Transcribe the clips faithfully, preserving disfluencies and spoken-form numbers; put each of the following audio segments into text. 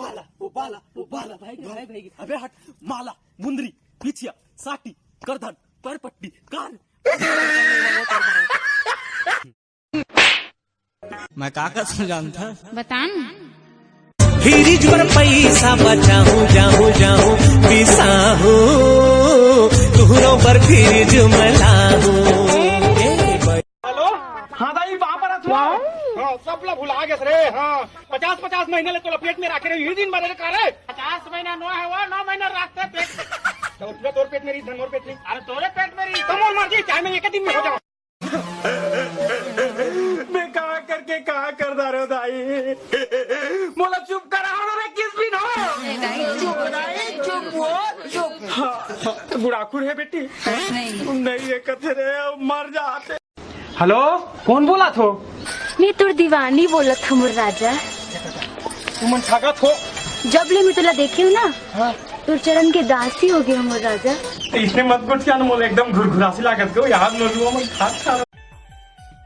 बाला, वो बाला, वो बाला। भाई, भाई, भाई। अबे हट। माला, मुंदरी, बिछिया, साटी, करधन, पैरपट्टी, कान। मैं का का जानता? बता ना। फ्रिज पर पैसा बचाहूं, जाहूं, जाहूं, पिसाहूं, तुहरो पर फ्रिज में लाहूं। ए भाई। हेलो, हाँ दाई, वहाँ पर हस? हाँ, सब ला भुला गेस रे। हाँ, पचास पचास महीना ले तोला पेट में राखे रहे, ये दिन भर का रे? पचास महीना नो हे वो, नौ महीना राखते पेट। तो पूरा तोर पेट में रही, धन मोर पेट में। अरे तोरे पेट में रही। तो मोर मर्जी, चाहे मैं एक दिन में हो जाऊँ। मैं कहाँ करके कहाँ कर डारे हो दाई। मोला चुप कराओ ना रे, किस दिन हो? नहीं, चुप नहीं, चुप वो, चुप। हाँ, हाँ, बुढ़ाखुर है बेटी। नहीं। नहीं, ये कथे रे, मर जाते। हेलो, कौन बोलत हो? मैं तोर दीवानी बोलत हूँ, मोर राजा। तुमन ठगत हो। जब ले मैं तोला देखे हूँ ना, हाँ। तोर चरण के दासी हो गए हूँ, मोर राजा। अइसने मत गोठिया न, मोला एकदम घुरघुरासी लागत हो यार, नोलुआ मन खात खात।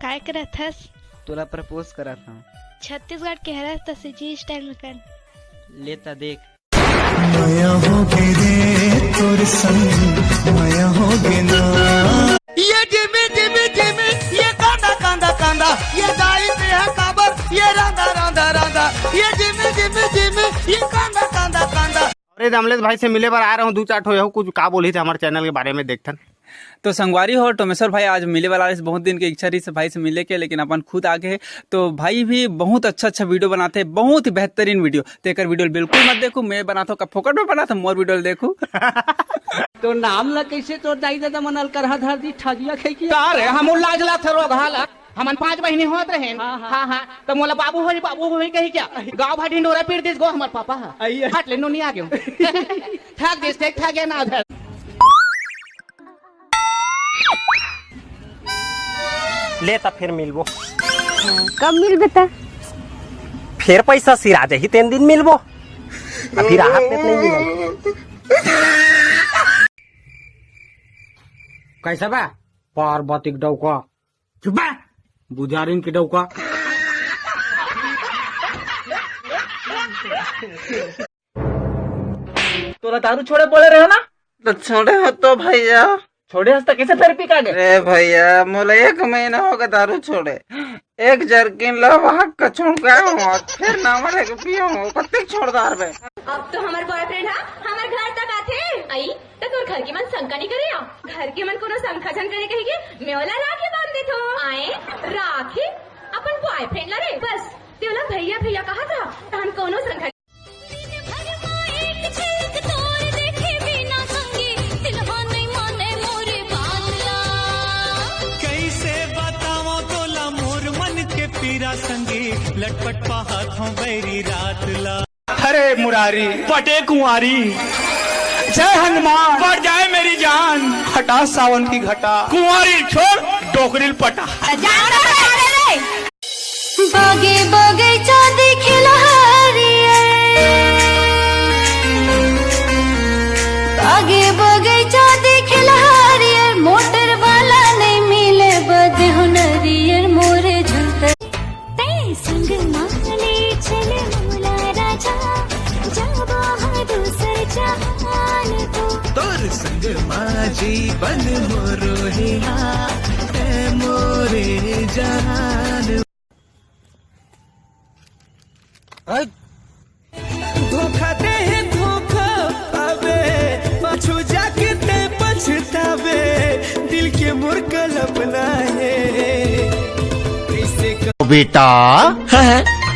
काय करत हस? तोला प्रपोज करत हूँ। छत्तीसगढ़ के हरस त सीजी स्टाइल में कर। लेता देख। मया होगे रे तोर संग, मया होगे ना। ये जिमी जिमी जिमी, ये कांदा कांदा कांदा, ये दाई पे है काबर, ये रांदा रांदा रांदा, ये जिमी जिमी जिमी, ये कांदा कांदा कांदा। अरे, दमलेश भाई से मिले बर आ रहा हूँ, दू चार ठो यहू कुछ का बोली थे हमारे चैनल के बारे में, देखथन। तो संगवारी हो, टोमेश्वर भाई आज मिले वाला रहिस, बहुत दिन के इच्छा रहिस भाई से मिले के, लेकिन अपन खुद आ गए। तो भाई भी बहुत अच्छा अच्छा वीडियो बनाते हैं, बहुत ही बेहतरीन वीडियो। तो एकर वीडियो बिल्कुल मत देखू, मैं बनाता हूँ का फोकट में बनाता हूँ, मोर वीडियो देखू। तो नाम ला कैसे तोर दाई ददा मन अलकरहा धर दी, ठगिया खाई की? का रे, हम लाज ला थरो घाला। हमन पांच बहिनी होत रहे। हाँ, हाँ। हाँ, हाँ। तो मोला बाबू होई, बाबू होई कही क्या? गाँव भर ढिंडोरा पीट दिस गो हमर पापा हा। आई, आई। हट ले, नोनी आ गयो। ठग दिस, ठग, ठग गया ना उधर। ले त फिर मिलबो। कब मिलबे त? फिर पैसा सिरा जाही तेन दिन मिलबो। अभी राहत में नहीं मिलल। कैसा बा? पार्वती के डौका। चुप बा। बुझारिन के डौका। तोला दारू छोड़े बोले रहे ना? तो छोड़े हो तो भैया। छोड़े हस त कैसे फिर पी के आगे? अरे भैया, मोला एक महीना होगे दारू छोड़े। एक जर्किन ला वहाँ कछुड़का हूँ, फिर ना मरे के पियो हूँ, कत्ते छोड़ दार बे। अब तो हमर बॉयफ्रेंड हा हमर घर तक आथे। आई, त तोर घर के मन शंका नहीं करे? घर के मन कोनो शंका झन करे कही के मैं ओला राखी बांध देथो। आए, राखी? अपन बॉयफ्रेंड ला रे, बस ते ओला भैया भैया कहा था, त हम कोनो शंका दिन भर मा एक झलक तोर देखे बिना संगी, दिलवा नइ माने मोरे बात ला। कइसे बतावंव तोला मोर मन के पीरा संगी, लटपट पाहत हंव बैरी रात ला। हरे मुरारी पटे कुंवारी, जय हनुमान पट जाए मेरी जान, हटा सावन की घटा, कुंवारी छोड़ डोकरी ल पटा। जा रे, जा रे, रे। बागे बगैचा दिखिल हरियर, बागे बगैचा दिखिल हरियर, मोटर वाला नहीं मिले बदे हो नरियर मोरे झुलते। तै संग माले चल मोला राजा, जाबो हा दूसर जहान को। तोर संग मा जीवन मोरो हे हा, ए मोरे जहान। धोखा दे हे धोखा, अबे पाछू जाके ते पछताबे, दिल के मोर कल्पना हे। कैसे क- बेटा,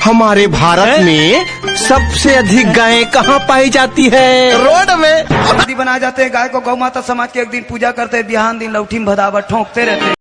हमारे भारत में सबसे अधिक गायें कहाँ पाई जाती है? रोड में। शादी बनाए जाते हैं गाय को, गौ माता समाज के एक दिन पूजा करते हैं, बिहान दिन लौठी में भदावर ठोंकते रहते हैं।